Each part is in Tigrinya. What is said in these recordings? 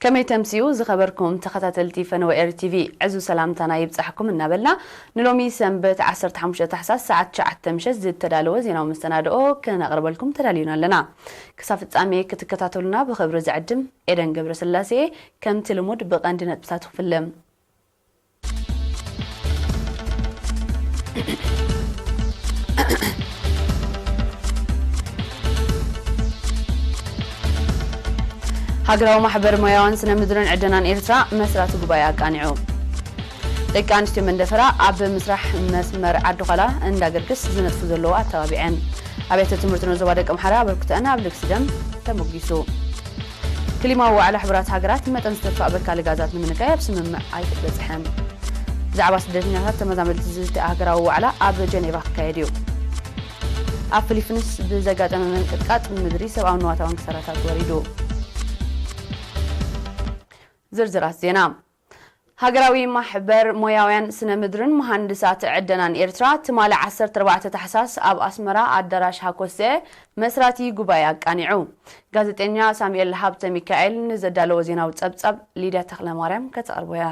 ከመይ ተምስዩ ዝኸበርኩም ተኸታተልቲ ፈነወ ኤር ቲቪ፣ ዕዙዝ ሰላምታና ይብጻሕኩም እናበልና፣ ንሎሚ ሰንበት ዓሰርተ ሓሙሽተ ታሕሳስ ሰዓት ትሽዓተ ምሸት ዝተዳለወ ዜናዊ መሰናድኦ ከነቕርበልኩም ተዳሊዩና ኣለና። ክሳብ ፍጻሜ ክትከታተሉና ብኽብሪ ዝዕድም ኤደን ገብረስላሴ። ከምቲ ልሙድ ብቐንዲ ነጥብታት ክፍልም። ሃገራዊ ማሕበር ሞያውያን ስነ ምድርን ዕደናን ኤርትራ መስራቲ ጉባኤ ኣቃኒዑ። ደቂ ኣንስትዮ መንደፈራ ኣብ ምስራሕ መስመር ዓዲ ዃላ እንዳገርግስ ዝነጥፉ ዘለዉ ኣተባቢዐን። ኣብያተ ትምህርቲ ዞባ ደቂ ኣምሓራ ኣበርክቶአን ኣብ ልግሲ ደም ተሞጊሱ። ክሊማዊ ዋዕላ ሕቡራት ሃገራት መጠን ዝተፋእ በካሊ ጋዛት ንምንካይ ኣብ ስምምዕ ኣይተበጽሐን። ብዛዕባ ስደተኛታት ተመዛመልቲ ዝዝቲ ሃገራዊ ዋዕላ ኣብ ጀኔቫ ክካየድ እዩ። ኣብ ፊሊፒንስ ብዘጋጠመ መንቅጥቃጥ ምድሪ ሰብኣውን ንዋታውን ክሳራታት ወሪዱ። ዝርዝራት ዜና። ሃገራዊ ማሕበር ሞያውያን ስነ ምድርን መሃንድሳት ዕደናን ኤርትራ ትማሊ ዓሰርተ ኣርባዕተ ታሕሳስ ኣብ ኣስመራ ኣዳራሽ ሃኮሰ መስራቲ ጉባኤ ኣቃኒዑ። ጋዜጠኛ ሳሙኤል ሃብተ ሚካኤል ንዘዳለዎ ዜናዊ ጸብጻብ ሊድያ ተኽለማርያም ከተቕርቦ እያ።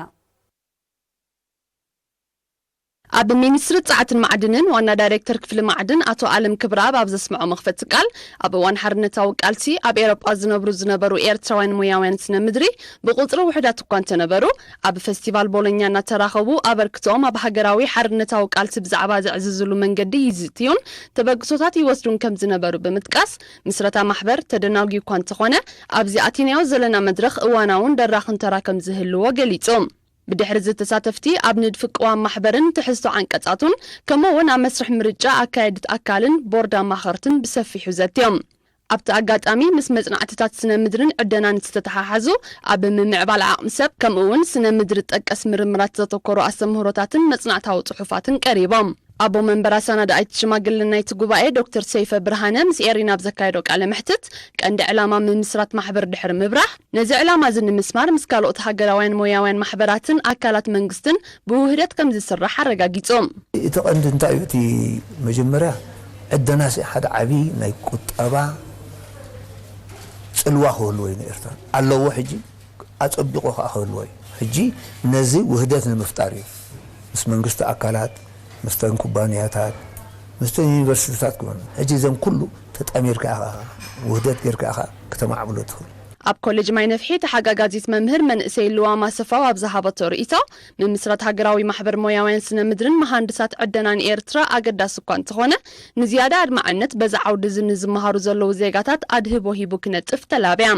ኣብ ሚኒስትሪ ጸዓትን ማዕድንን ዋና ዳይሬክተር ክፍሊ ማዕድን ኣቶ ኣለም ክብረኣብ ኣብ ዘስምዖ መኽፈቲ ቃል፣ ኣብ እዋን ሓርነታዊ ቃልሲ ኣብ ኤውሮጳ ዝነብሩ ዝነበሩ ኤርትራውያን ሞያውያን ስነ ምድሪ ብቁጽሪ ውሑዳት እኳ እንተነበሩ፣ ኣብ ፈስቲቫል ቦሎኛ እናተራኸቡ ኣበርክቶኦም ኣብ ሃገራዊ ሓርነታዊ ቃልሲ ብዛዕባ ዘዕዝዝሉ መንገዲ ይዝትዩን ተበግሶታት ይወስዱን ከም ዝነበሩ ብምጥቃስ፣ ምስረታ ማሕበር ተደናጒ እኳ እንተኾነ፣ ኣብዚ ኣቲናዮ ዘለና መድረኽ እዋናውን ደራኽን ተራ ከም ዝህልዎ ገሊጹ። ብድሕሪ እዚ ተሳተፍቲ ኣብ ንድፊ ቅዋም ማሕበርን ትሕዝቶ ዓንቀጻቱን፣ ከምኡ እውን ኣብ መስርሕ ምርጫ ኣካየድት ኣካልን ቦርድ ኣማኸርትን ብሰፊሑ ዘትዮም። ኣብቲ ኣጋጣሚ ምስ መጽናዕትታት ስነ ምድርን ዕደናን ዝተተሓሓዙ ኣብ ምምዕባል ዓቕሚ ሰብ ከምኡ እውን ስነ ምድሪ ጠቀስ ምርምራት ዘተኮሩ ኣስተምህሮታትን መጽናዕታዊ ጽሑፋትን ቀሪቦም። ኣቦ መንበር ኣሰናዳኢት ሽማግለ ናይቲ ጉባኤ ዶክተር ሰይፈ ብርሃነ ምስ ኤሪና ኣብ ዘካየዶ ቃለ መሕትት፣ ቀንዲ ዕላማ ምምስራት ማሕበር ድሕሪ ምብራህ፣ ነዚ ዕላማ እዚ ንምስማር ምስ ካልኦት ሃገራውያን ሞያውያን ማሕበራትን ኣካላት መንግስትን ብውህደት ከም ዝስራሕ ኣረጋጊጹ። እቲ ቀንዲ እንታይ እዩ? እቲ መጀመርያ ዕደናሲ ሓደ ዓቢ ናይ ቁጠባ ጽልዋ ክህልዎ እዩ ንኤርትራ ኣለዎ። ሕጂ ኣጸቢቑ ከኣ ክህልዎ እዩ። ሕጂ ነዚ ውህደት ንምፍጣር እዩ። ምስ መንግስቲ ኣካላት፣ ምስተን ኩባንያታት፣ ምስተን ዩኒቨርሲቲታት ክኾኑ። ሕጂ እዘን ኩሉ ተጣሚርካ ኢኻ፣ ውህደት ጌርካ ኢኻ ከተማዕብሎ ትኽእል። ኣብ ኮሌጅ ማይ ነፍሒ ተሓጋጋዚት መምህር መንእሰይ ልዋም ኣሰፋው ኣብ ዝሃበቶ ርእይቶ፣ ምምስራት ሃገራዊ ማሕበር ሞያውያን ስነ ምድርን መሃንድሳት ዕደናን ኤርትራ ኣገዳሲ እኳ እንተኾነ፣ ንዝያዳ ኣድማዕነት በዚ ዓውዲ እዚ ንዝመሃሩ ዘለዉ ዜጋታት ኣድህቦ ሂቡ ክነጥፍ ተላብያ።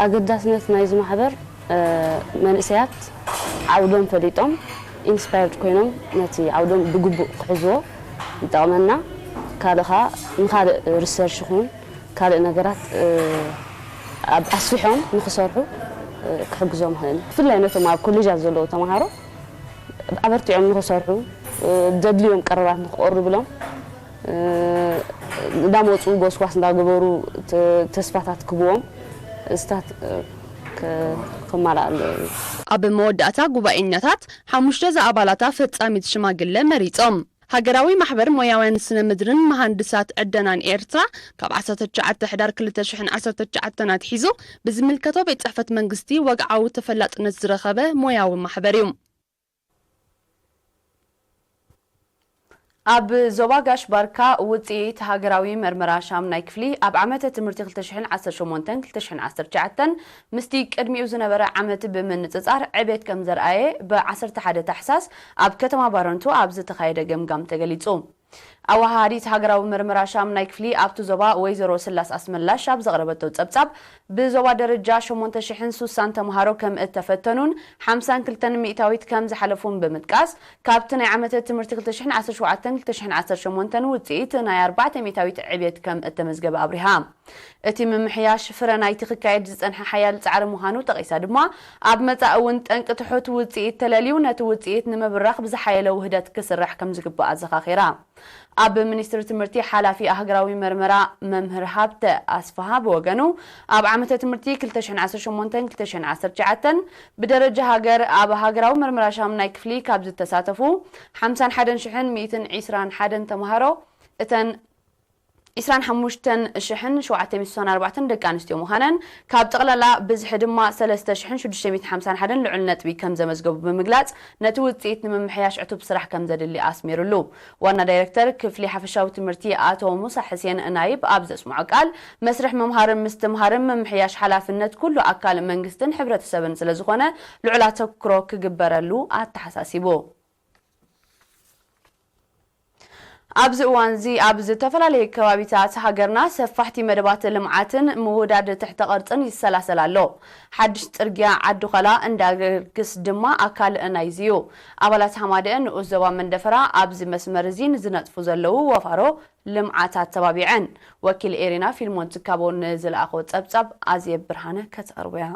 ኣገዳስነት ናይዚ ማሕበር፣ እ፣ መንእሰያት ዓውዶም ፈሊጦም፣ ኢንስፓየርድ ኮይኖም ነቲ ዓውዶም ብግቡእ ክሕዝዎ ይጠቕመና። ካልእ ኸኣ ንኻልእ ሪሰርች ይኹን ካልእ ነገራት፣ እ፣ ኣብ ኣስፊሖም ንኽሰርሑ፣ እ፣ ክሕግዞም ይኽእል። ብፍላይ ነቶም ኣብ ኮሌጃት ዘለዉ ተምሃሮ ኣበርቲዖም ንኽሰርሑ፣ እ፣ ዘድልዮም ቀረባት ንኽቐርብሎም፣ እ፣ እንዳመጹ ጎስጓስ እንዳገበሩ ተ-፣ ተስፋታት ክህብዎም፣ እስታት፣ እ፣ ከ-፣ ከማልኣ ኣለዎ። ኣብ መወዳእታ ጉባኤኛታት ሓሙሽተ ዝኣባላታ ፈጻሚት ሽማግለ መሪጾም። ሃገራዊ ማሕበር ሞያውያን ስነ ምድርን መሃንድሳት ዕደናን ኤርትራ ካብ ዓሰርተ ትሽዓተ ሕዳር ክልተ ሽሕን ዓሰርተ ትሽዓተን ኣትሒዙ ብዝምልከቶ ቤት ጽሕፈት መንግስቲ ወግዓዊ ተፈላጥነት ዝረኸበ ሞያዊ ማሕበር እዩ። ኣብ ዞባ ጋሽ ባርካ ውጽኢት ሃገራዊ መርመራ ሻምናይ ክፍሊ ኣብ ዓመተ ትምህርቲ ክልተ ሽሕን ዓሰርተ ሸሞንተን ክልተ ሽሕን ዓሰርተ ትሽዓተን ምስቲ ቅድሚኡ ዝነበረ ዓመት ብምንጽጻር ዕቤት ከም ዘርኣየ ብ ዓሰርተ ሓደ ታሕሳስ ኣብ ከተማ ባረንቱ ኣብ ዝተኻየደ ገምጋም ተገሊጹ። ኣወሃሃዲት ሃገራዊ መርመራ ሻምናይ ክፍሊ ኣብቲ ዞባ ወይዘሮ ስላስ ኣስመላሽ ኣብ ዘቕረበቶ ጸብጻብ፣ ብዞባ ደረጃ ሸሞንተ ሽሕን ሱሳን ተምሃሮ ከም እተፈተኑን ሓምሳን ክልተን ሚእታዊት ከም ዝሓለፉን ብምጥቃስ፣ ካብቲ ናይ ዓመተ ትምህርቲ ክልተ ሽሕን ዓሰርተ ሸውዓተን ክልተ ሽሕን ዓሰርተ ሸሞንተን ውጽኢት ናይ ኣርባዕተ ሚእታዊት ዕብየት ከም እተመዝገበ ኣብሪሃ። እቲ ምምሕያሽ ፍረ ናይቲ ክካየድ ዝጸንሐ ሓያል ጻዕሪ ምዃኑ ጠቒሳ ድማ፣ ኣብ መጻኢ እውን ጠንቂ ትሑት ውጽኢት ተለልዩ ነቲ ውጽኢት ንምብራኽ ብዝሓየለ ውህደት ክስራሕ ከም ዝግባእ ኣዘኻኺራ። ኣብ ሚኒስትሪ ትምህርቲ ሓላፊ ኣህገራዊ መርመራ መምህር ሃብተ ኣስፍሃ ብወገኑ፣ ኣብ ዓመተ ትምህርቲ ክልተ ሽሕን ዓሰርተ ሸሞንተን ክልተ ሽሕን ዓሰርተ ትሽዓተን ብደረጃ ሃገር ኣብ ሃገራዊ መርመራ ሻምናይ ክፍሊ ካብ ዝተሳተፉ ሓምሳን ሓደን ሽሕን ሚእትን ዒስራን ሓደን ተምሃሮ፣ እተን ዒስራን ሓሙሽተን ሽሕን ሸውዓተ ሚእትን ስሳን ኣርባዕተን ደቂ ኣንስትዮ ምዃነን፣ ካብ ጠቕላላ ብዝሒ ድማ ሰለስተ ሽሕን ሽዱሽተ ሚእትን ሓምሳን ሓደን ልዑል ነጥቢ ከም ዘመዝገቡ ብምግላጽ፣ ነቲ ውጽኢት ንምምሕያሽ ዕቱብ ስራሕ ከም ዘድሊ ኣስሚሩሉ። ዋና ዳይሬክተር ክፍሊ ሓፈሻዊ ትምህርቲ ኣቶ ሙሳ ሕሴን ናይብ ኣብ ዘስምዖ ቃል፣ መስርሕ ምምሃርን ምስትምሃርን ምምሕያሽ ሓላፍነት ኩሉ ኣካል መንግስትን ሕብረተሰብን ስለዝኾነ፣ ልዑል ኣተኩሮ ክግበረሉ ኣተሓሳሲቡ። ኣብዚ እዋን እዚ ኣብ ዝተፈላለዩ ከባቢታት ሃገርና ሰፋሕቲ መደባት ልምዓትን ምውዳድ ትሕተ ቅርጽን ይሰላሰል ኣሎ። ሓድሽ ጽርግያ ዓዲ ዃላ እንዳ ገርግስ ድማ ኣካል ናይዚ እዩ። ኣባላት ሃማደኤ ንኡስ ዞባ መንደፈራ ኣብዚ መስመር እዚ ንዝነጥፉ ዘለዉ ወፋሮ ልምዓት ኣተባቢዐን። ወኪል ኤሪና ፊልሞን ትካቦ ንዝለኣኾ ጸብጻብ ኣዜብ ብርሃነ ከተቕርቦ እያ።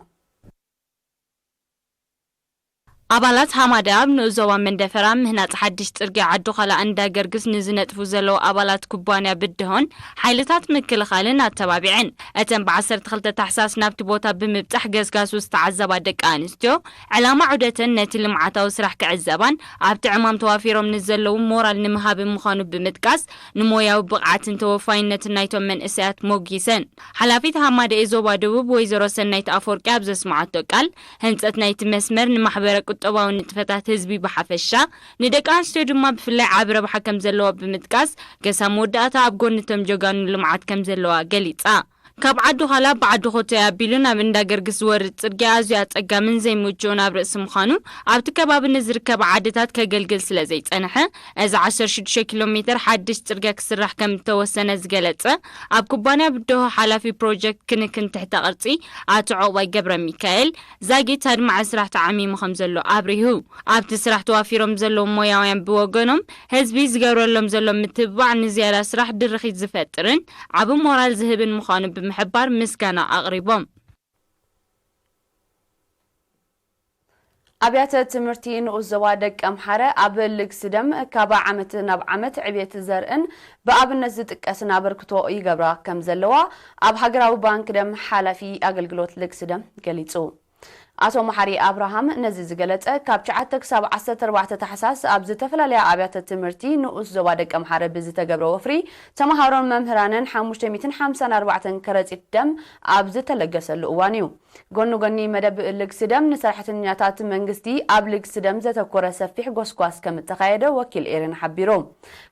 ኣባላት ሃማደኣብ ንኡስ ዞባ መንደፈራ ምህናጽ ሓድሽ ጽርግያ ዓዲ ዃላ እንዳ ገርግስ ንዝነጥፉ ዘለዉ ኣባላት ኩባንያ ብድሆን ሓይልታት ምክልኻልን ኣተባቢዐን። እተን ብዓሰርተ ክልተ ታሕሳስ ናብቲ ቦታ ብምብጻሕ ገስጋሱ ዝተዓዘባ ደቂ ኣንስትዮ፣ ዕላማ ዑደተን ነቲ ልምዓታዊ ስራሕ ክዕዘባን ኣብቲ ዕማም ተዋፊሮም ንዘለዉ ሞራል ንምሃብን ምዃኑ ብምጥቃስ፣ ንሞያዊ ብቕዓትን ተወፋይነትን ናይቶም መንእሰያት ሞጊሰን። ሓላፊት ሃማደኤ ዞባ ደቡብ ወይዘሮ ሰናይት ኣፈወርቂ ኣብ ዘስምዓቶ ቃል፣ ህንጸት ናይቲ መስመር ንማሕበረ ቁጠባዊ ንጥፈታት ህዝቢ ብሓፈሻ፣ ንደቂ ኣንስትዮ ድማ ብፍላይ ዓቢ ረብሓ ከም ዘለዋ ብምጥቃስ፣ ከሳብ መወዳእታ ኣብ ጎኒ እቶም ጀጋኑ ልምዓት ከም ዘለዋ ገሊጻ። ካብ ዓዲ ዃላ ብዓዲ ኮተይ ኣቢሉ ናብ እንዳ ገርግስ ዝወርድ ጽርግያ ኣዝዩ ኣጸጋምን ዘይምቹውን ኣብ ርእሲ ምዃኑ፣ ኣብቲ ከባቢ ንዝርከባ ዓድታት ከገልግል ስለ ዘይጸንሐ፣ እዚ ዓሰርተ ሽዱሽተ ኪሎ ሜተር ሓድሽ ጽርግያ ክስራሕ ከም እተወሰነ ዝገለጸ ኣብ ኩባንያ ብድሆ ሓላፊ ፕሮጀክት ክንክን ትሕተ ቅርጺ ኣቶ ዑቕባይ ገብረ ሚካኤል፣ ዛጊት ኣድማዒ ስራሕ ተዓሚሙ ከም ዘሎ ኣብሪሁ። ኣብቲ ስራሕ ተዋፊሮም ዘለዉ ሞያውያን ብወገኖም፣ ህዝቢ ዝገብረሎም ዘሎ ምትብባዕ ንዝያዳ ስራሕ ድርኺት ዝፈጥርን ዓቢ ሞራል ዝህብን ምዃኑ ብምሕባር ምስጋና ኣቕሪቦም። ኣብያተ ትምህርቲ ንኡስ ዞባ ደቀምሓረ ኣብ ልግሲ ደም ካብ ዓመት ናብ ዓመት ዕብየት ዘርእን ብኣብነት ዝጥቀስን ኣበርክቶ ይገብራ ከም ዘለዋ ኣብ ሃገራዊ ባንክ ደም ሓላፊ ኣገልግሎት ልግሲ ደም ገሊጹ። ኣቶ መሓሪ ኣብርሃም ነዚ ዝገለጸ፣ ካብ ትሽዓተ ክሳብ ዓሰርተ ኣርባዕተ ታሕሳስ ኣብ ዝተፈላለያ ኣብያተ ትምህርቲ ንኡስ ዞባ ደቀምሓረ ብዝተገብረ ወፍሪ፣ ተምሃሮን መምህራንን ሓሙሽተ ሚእትን ሓምሳን ኣርባዕተን ከረጺት ደም ኣብ ዝተለገሰሉ እዋን እዩ። ጎኒ ጎኒ መደብ ልግሲ ደም ንሰራሕተኛታት መንግስቲ ኣብ ልግሲ ደም ዘተኮረ ሰፊሕ ጎስጓስ ከም እተኻየደ ወኪል ኤረና ሓቢሩ።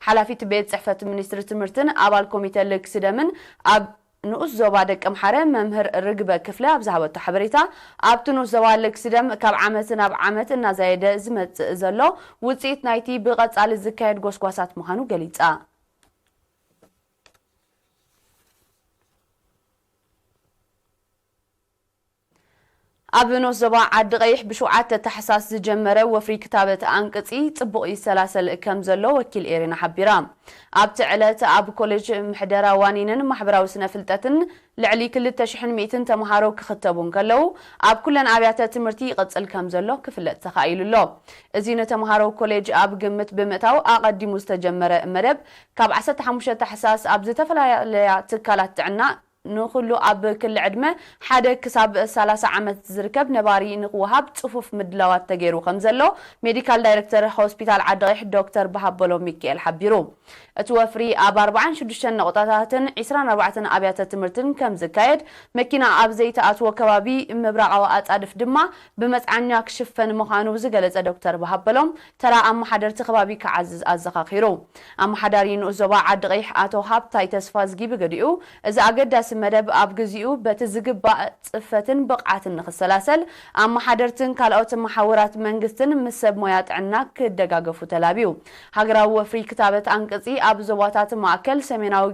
ሓላፊት ቤት ጽሕፈት ሚኒስትሪ ትምህርትን ኣባል ኮሚተ ልግሲ ደምን ኣብ ንኡስ ዞባ ደቀምሓረ መምህር ርግበ ክፍለ ኣብ ዝሃበቶ ሓበሬታ፣ ኣብቲ ንኡስ ዞባ ልግሲ ደም ካብ ዓመት ናብ ዓመት እናዛየደ ዝመጽእ ዘሎ ውጽኢት ናይቲ ብቐጻሊ ዝካየድ ጎስጓሳት ምዃኑ ገሊጻ። ኣብ ንኡስ ዞባ ዓዲ ቀይሕ ብሸውዓተ ታሕሳስ ዝጀመረ ወፍሪ ክታበት ኣንቅጺ ጽቡቕ ይሰላሰል ከም ዘሎ ወኪል ኤሬና ሓቢራ። ኣብቲ ዕለት ኣብ ኮሌጅ ምሕደራ ዋኒንን ማሕበራዊ ስነ ፍልጠትን ልዕሊ ክልተ ሽሕን ሚእትን ተምሃሮ ክኽተቡ እንከለዉ፣ ኣብ ኩለን ኣብያተ ትምህርቲ ይቕጽል ከም ዘሎ ክፍለጥ ተኻኢሉ ኣሎ። እዚ ንተምሃሮ ኮሌጅ ኣብ ግምት ብምእታው ኣቐዲሙ ዝተጀመረ መደብ፣ ካብ ዓሰርተ ሓሙሽተ ታሕሳስ ኣብ ዝተፈላለያ ትካላት ጥዕና ንኹሉ ኣብ ክሊ ዕድመ ሓደ ክሳብ ሰላሳ ዓመት ዝርከብ ነባሪ ንክወሃብ ጽፉፍ ምድላዋት ተገይሩ ከም ዘሎ ሜዲካል ዳይሬክተር ሆስፒታል ዓዲ ቀይሕ ዶክተር በሃበሎ ሚካኤል ሓቢሩ። እቲ ወፍሪ ኣብ ኣርባዓን ሽዱሽተን ነቑጣታትን ዒስራን ኣርባዕተን ኣብያተ ትምህርትን ከም ዝካየድ፣ መኪና ኣብ ዘይተኣትዎ ከባቢ ምብራቓዊ ኣጻድፍ ድማ ብመጽዓኛ ክሽፈን ምዃኑ ዝገለጸ ዶክተር በሃበሎም፣ ተራ ኣመሓደርቲ ከባቢ ክዓዝዝ ኣዘኻኺሩ። ኣመሓዳሪ ንኡስ ዞባ ዓዲ ቀይሕ ኣቶ ሃብታይ ተስፋዝጊ ብገዲኡ፣ እዚ ኣገዳሲ መደብ ኣብ ግዚኡ በቲ ዝግባእ ጽፈትን ብቕዓትን ንኽሰላሰል፣ ኣመሓደርትን ካልኦት መሓውራት መንግስትን ምስ ሰብ ሞያ ጥዕና ክደጋገፉ ተላብዩ። ሃገራዊ ወፍሪ ክታበት ኣንቅጺ ኣብ ዞባታት ማእከል፣ ሰሜናዊ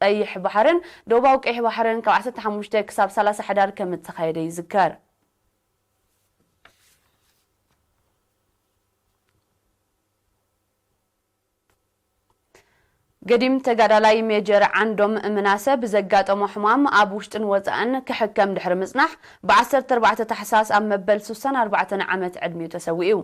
ቀይሕ ባሕርን ደቡባዊ ቀይሕ ባሕርን ካብ ዓሰርተ ሓሙሽተ ክሳብ ሰላሳ ሕዳር ከም እተኻየደ ይዝከር። ገዲም ተጋዳላይ ሜጀር ዓንዶም ምናሰ ብዘጋጠሞ ሕማም ኣብ ውሽጥን ወጻእን ክሕከም ድሕሪ ምጽናሕ፣ ብ ዓሰርተ ኣርባዕተ ታሕሳስ ኣብ መበል ሱሳን ኣርባዕተን ዓመት ዕድሚኡ ተሰዊኡ።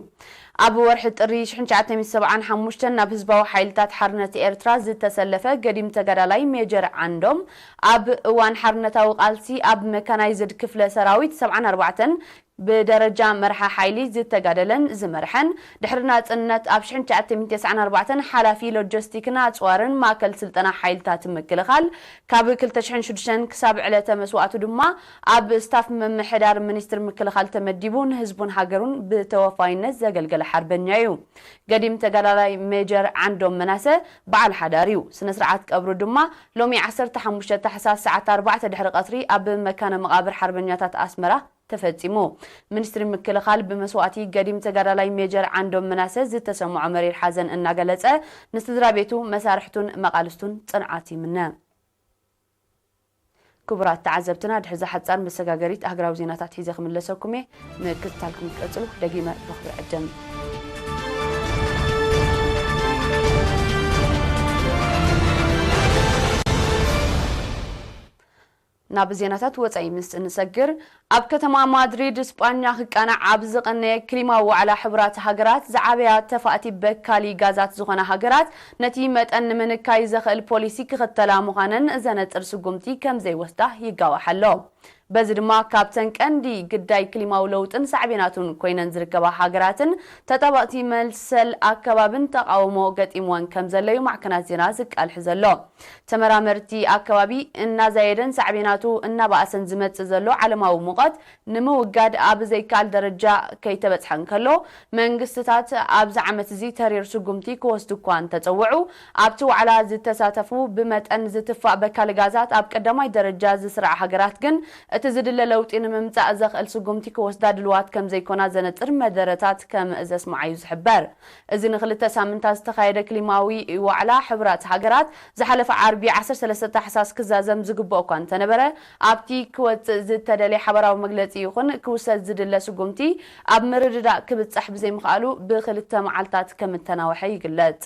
ኣብ ወርሒ ጥሪ ሽሕን ትሽዓተ ሚእትን ሰብዓን ሓሙሽተን ናብ ህዝባዊ ሓይልታት ሓርነት ኤርትራ ዝተሰለፈ ገዲም ተጋዳላይ ሜጀር ዓንዶም፣ ኣብ እዋን ሓርነታዊ ቃልሲ ኣብ መካናይዝድ ክፍለ ሰራዊት ሰብዓን ኣርባዕተን ብደረጃ መርሓ ሓይሊ ዝተጋደለን ዝመርሐን፣ ድሕሪ ናጽነት ኣብ ሽሕን ትሽዓተ ሚእትን ተስዓን ኣርባዕተን ሓላፊ ሎጂስቲክን ኣጽዋርን ማእከል ስልጠና ሓይልታት ምክልኻል፣ ካብ ክልተ ሽሕን ሽዱሽተን ክሳብ ዕለተ መስዋእቱ ድማ ኣብ ስታፍ ምምሕዳር ሚኒስትሪ ምክልኻል ተመዲቡ ንህዝቡን ሃገሩን ብተወፋይነት ዘገልገለ ሓርበኛ እዩ። ገዲም ተጋዳላይ ሜጀር ዓንዶም መናሰ በዓል ሓዳር እዩ። ስነ ስርዓት ቀብሩ ድማ ሎሚ ዓሰርተ ሓሙሽተ ታሕሳስ ሰዓት ኣርባዕተ ድሕሪ ቀትሪ ኣብ መካነ መቓብር ሓርበኛታት ኣስመራ ተፈጺሙ። ሚኒስትሪ ምክልኻል ብመስዋእቲ ገዲም ተጋዳላይ ሜጀር ዓንዶም መናሰ ዝተሰምዖ መሪር ሓዘን እናገለጸ፣ ንስድራ ቤቱ፣ መሳርሕቱን መቓልስቱን ጽንዓት ይምነ። ክቡራት ተዓዘብትና፣ ድሕሪ እዛ ሓጻር መሰጋገሪት ኣህግራዊ ዜናታት ሒዘ ክምለሰኩም እየ። ምክትታልኩም ክትቀጽሉ ደጊመ ብኽብሪ ዕድም። ናብ ዜናታት ወጻኢ ምስ እንሰግር፣ ኣብ ከተማ ማድሪድ ስጳኛ ክቃናዕ ኣብ ዝቐነየ ክሊማዊ ዋዕላ ሕቡራት ሃገራት፣ ዝዓበያ ተፋእቲ በካሊ ጋዛት ዝኾና ሃገራት ነቲ መጠን ንምንካይ ዘኽእል ፖሊሲ ክኽተላ ምዃነን ዘነጽር ስጉምቲ ከም ዘይወስዳ ይጋዋሕ ኣሎ። በዚ ድማ ካብተን ቀንዲ ግዳይ ክሊማዊ ለውጥን ሳዕቤናቱን ኮይነን ዝርከባ ሃገራትን ተጣበቕቲ መሰል ኣከባብን ተቓውሞ ገጢምወን ከም ዘለዩ ማዕከናት ዜና ዝቃልሕ ዘሎ። ተመራመርቲ ኣከባቢ እናዛየደን ሳዕቤናቱ እናባእሰን ዝመጽእ ዘሎ ዓለማዊ ሙቐት ንምውጋድ ኣብ ዘይከኣል ደረጃ ከይተበጽሐ እንከሎ፣ መንግስትታት ኣብዚ ዓመት እዚ ተሪር ስጉምቲ ክወስዱ እኳ እንተጸውዑ፣ ኣብቲ ዋዕላ ዝተሳተፉ ብመጠን ዝትፋእ በካሊ ጋዛት ኣብ ቀዳማይ ደረጃ ዝስርዓ ሃገራት ግን፣ እቲ ዝድለ ለውጢ ንምምጻእ ዘኽእል ስጉምቲ ክወስዳ ድልዋት ከም ዘይኮና ዘነጽር መደረታት ከም ዘስምዓ እዩ ዝሕበር። እዚ ንኽልተ ሳምንታት ዝተኻየደ ክሊማዊ ዋዕላ ሕቡራት ሃገራት፣ ዝሓለፈ ዓርቢ ዓሰርተ ሰለስተ ታሕሳስ ክዛዘም ዝግብኦ እኳ እንተነበረ፣ ኣብቲ ክወጽእ ዝተደልየ ሓባራዊ መግለጺ ይኹን ክውሰድ ዝድለ ስጉምቲ ኣብ ምርድዳእ ክብጻሕ ብዘይምኽኣሉ ብኽልተ መዓልታት ከም እተናውሐ ይግለጽ።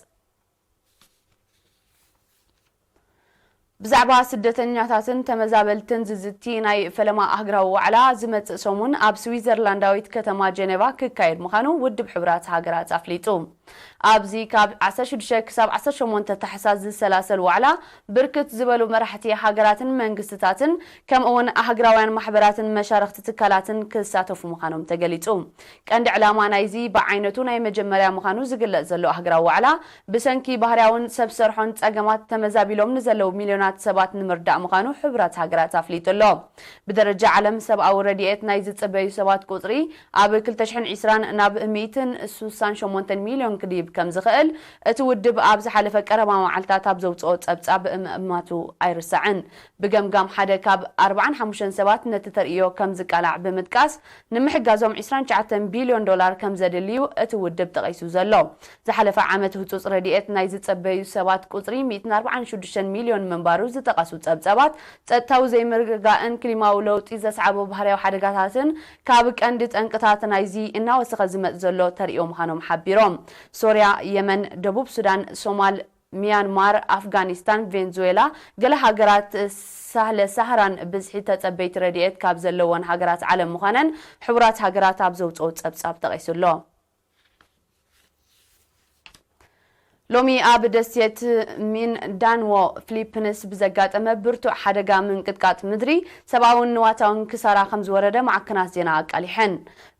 ብዛዕባ ስደተኛታትን ተመዛበልትን ዝዝቲ ናይ ፈለማ ኣህግራዊ ዋዕላ ዝመጽእ ሰሙን ኣብ ስዊዘርላንዳዊት ከተማ ጀኔቫ ክካየድ ምዃኑ ውድብ ሕቡራት ሃገራት ኣፍሊጡ። ኣብዚ ካብ ዓሰርተ ሽዱሽተ ክሳብ ዓሰርተ ሸሞንተ ታሕሳስ ዝሰላሰል ዋዕላ፣ ብርክት ዝበሉ መራሕቲ ሃገራትን መንግስትታትን፣ ከምኡውን ኣህግራውያን ማሕበራትን መሻርኽቲ ትካላትን ክሳተፉ ምዃኖም ተገሊጹ። ቀንዲ ዕላማ ናይዚ ብዓይነቱ ናይ መጀመርያ ምዃኑ ዝግለጽ ዘሎ ኣህግራዊ ዋዕላ፣ ብሰንኪ ባህርያውን ሰብ ሰርሖን ጸገማት ተመዛቢሎም ንዘለዉ ሚልዮናት ሰባት ንምርዳእ ምዃኑ ሕቡራት ሃገራት ኣፍሊጡ ኣሎ። ብደረጃ ዓለም ሰብኣዊ ረድኤት ናይ ዝጽበዩ ሰባት ቁጽሪ ኣብ ክልተ ሽሕን ዕስራን ናብ ሚእትን ስሳን ሸሞንተን ሚልዮን ክድይብ ከም ዝኽእል እቲ ውድብ ኣብ ዝሓለፈ ቀረባ መዓልታት ኣብ ዘውጽኦ ጸብጻብ ምእማቱ ኣይርሳዕን። ብገምጋም ሓደ ካብ ኣርባዓን ሓሙሽተን ሰባት ነቲ ተርእዮ ከም ዝቃላዕ ብምጥቃስ፣ ንምሕጋዞም ዕስራን ትሽዓተን ቢልዮን ዶላር ከም ዘድልዩ እቲ ውድብ ጠቒሱ ዘሎ። ዝሓለፈ ዓመት ህጹጽ ረድኤት ናይ ዝጸበዩ ሰባት ቁጽሪ ሚእትን ኣርባዓን ሽዱሽተን ሚልዮን ምንባሩ ዝጠቐሱ ጸብጻባት፣ ጸጥታዊ ዘይምርግጋእን ክሊማዊ ለውጢ ዘስዓቦ ባህርያዊ ሓደጋታትን ካብ ቀንዲ ጠንቅታት ናይዚ እናወሰኸ ዝመጽእ ዘሎ ተርእዮ ምዃኖም ሓቢሮም። ሶርያ፣ የመን፣ ደቡብ ሱዳን፣ ሶማል፣ ሚያንማር፣ ኣፍጋኒስታን፣ ቬንዙዌላ፣ ገለ ሃገራት ሳህለ ሳህራን ብዝሒ ተጸበይቲ ረድኤት ካብ ዘለወን ሃገራት ዓለም ምዃነን ሕቡራት ሃገራት ኣብ ዘውጽኦ ጸብጻብ ተቒሱ ኣሎ። ሎሚ ኣብ ደሴት ሚንዳንዎ ፊሊፕንስ ብዘጋጠመ ብርቱዕ ሓደጋ ምንቅጥቃጥ ምድሪ ሰብኣውን ንዋታውን ክሳራ ከም ዝወረደ ማዕከናት ዜና ኣቃሊሐን።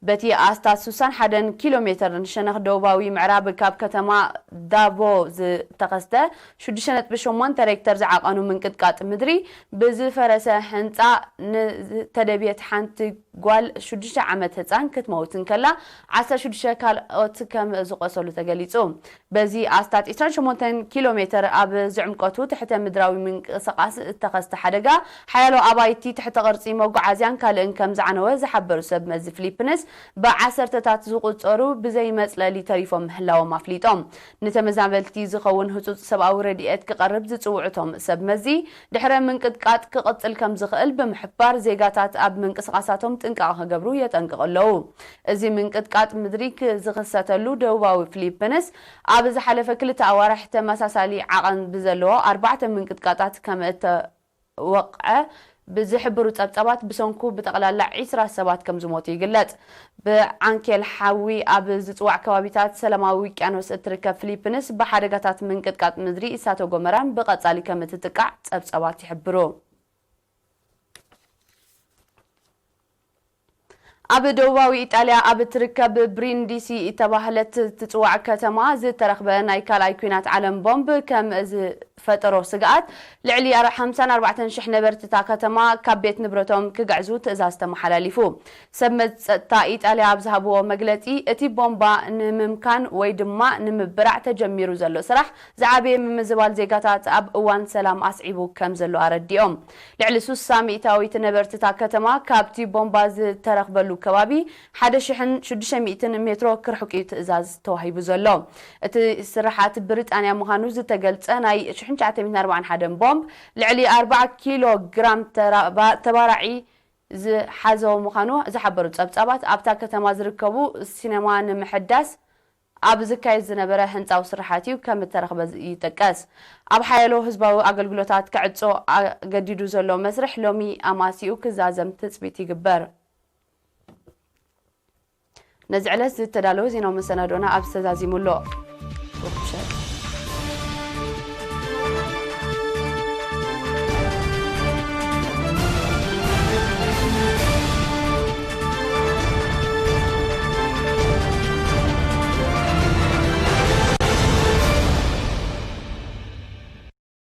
በቲ ኣስታት ስሳን ሓደን ኪሎ ሜተር ሸነኽ ደቡባዊ ምዕራብ ካብ ከተማ ዳቮ ዝተኸስተ ሽዱሽተ ነጥቢ ሸሞንተ ሬክተር ዝዓቐኑ ምንቅጥቃጥ ምድሪ ብዝፈረሰ ህንጻ ንዝተደብየት ሓንቲ ጓል ሽዱሽተ ዓመት ህጻን ክትመውት እንከላ፣ ዓሰርተ ሽዱሽተ ካልኦት ከም ዝቖሰሉ ተገሊጹ። በዚ ኣስታት ዕስራን ሸሞንተን ኪሎ ሜተር ኣብ ዝዕምቀቱ ትሕተ ምድራዊ ምንቅስቓስ እተኸስተ ሓደጋ፣ ሓያሎ ኣባይቲ፣ ትሕተ ቅርጺ መጓዓዝያን ካልእን ከም ዝዓነወ ዝሓበሩ ሰብ መዚ ፊሊፕንስ፣ ብዓሰርተታት ዝቑጸሩ ብዘይ መጽለሊ ተሪፎም ምህላዎም ኣፍሊጦም። ንተመዛበልቲ ዝኸውን ህጹጽ ሰብኣዊ ረድኤት ክቐርብ ዝጽውዑ እቶም ሰብ መዚ፣ ድሕረ ምንቅጥቃጥ ክቕጽል ከም ዝኽእል ብምሕባር፣ ዜጋታት ኣብ ምንቅስቓሳቶም ጥንቃቐ ክገብሩ የጠንቅቑ ኣለዉ። እዚ ምንቅጥቃጥ ምድሪ ክ-፣ ዝኽሰተሉ ደቡባዊ ፊሊፕንስ፣ ኣብ ዝሓለፈ ክልተ ኣዋርሕ ተመሳሳሊ ዓቐን ብዘለዎ ኣርባዕተ ምንቅጥቃጣት ከም እተወቕዐ ብዝሕብሩ ጸብጻባት ብሰንኩ ብጠቕላላ ዒስራ ሰባት ከም ዝሞቱ ይግለጽ። ብዓንኬል ሓዊ ኣብ ዝጽዋዕ ከባቢታት ሰላማዊ ውቅያኖስ እትርከብ ፊሊፕንስ ብሓደጋታት ምንቅጥቃጥ ምድሪ እሳተ ጎመራን ብቐጻሊ ከም እትጥቃዕ ጸብጻባት ይሕብሩ። ኣብ ደቡባዊ ኢጣልያ ኣብ እትርከብ ብሪንዲሲ እተባህለት ትጽዋዕ ከተማ ዝተረኽበ ናይ ካልኣይ ኲናት ዓለም ቦምብ ከም ዝፈጠሮ ስግኣት ልዕሊ ሓምሳን ኣርባዕተን ሽሕ ነበርቲ እታ ከተማ ካብ ቤት ንብረቶም ክግዕዙ ትእዛዝ ተመሓላሊፉ። ሰብ መዚ ጸጥታ ኢጣልያ ኣብ ዝሃብዎ መግለጺ፣ እቲ ቦምባ ንምምካን ወይ ድማ ንምብራዕ ተጀሚሩ ዘሎ ስራሕ ዝዓበየ ምምዝባል ዜጋታት ኣብ እዋን ሰላም ኣስዒቡ ከም ዘሎ ኣረዲኦም። ልዕሊ ሱሳ ሚእታዊት ነበርቲ እታ ከተማ ካብቲ ቦምባ ዝተረኽበሉ ከባቢ ሓደ ሽሕን ሽዱሽተ ሚእትን ሜትሮ ክርሕቁ እዩ ትእዛዝ ተዋሂቡ ዘሎ። እቲ ስርሓት ብሪጣንያ ምዃኑ ዝተገልጸ ናይ ሽሕን ትሽዓተ ሚእትን ኣርባዓን ሓደን ቦምብ ልዕሊ ኣርባዓ ኪሎ ግራም ተራባ-፣ ተባራዒ ዝሓዘ ምዃኑ ዝሓበሩ ጸብጻባት፣ ኣብታ ከተማ ዝርከቡ ሲነማ ንምሕዳስ ኣብ ዝካየድ ዝነበረ ህንጻዊ ስርሓት እዩ ከም እተረኽበ ይጥቀስ። ኣብ ሓያሎ ህዝባዊ ኣገልግሎታት ክዕጾ ኣገዲዱ ዘሎ መስርሕ ሎሚ ኣማሲኡ ክዛዘም ትጽቢት ይግበር። ነዚ ዕለት ዝተዳለወ ዜናዊ መሰናዶና ኣብዚ ተዛዚሙ ኣሎ።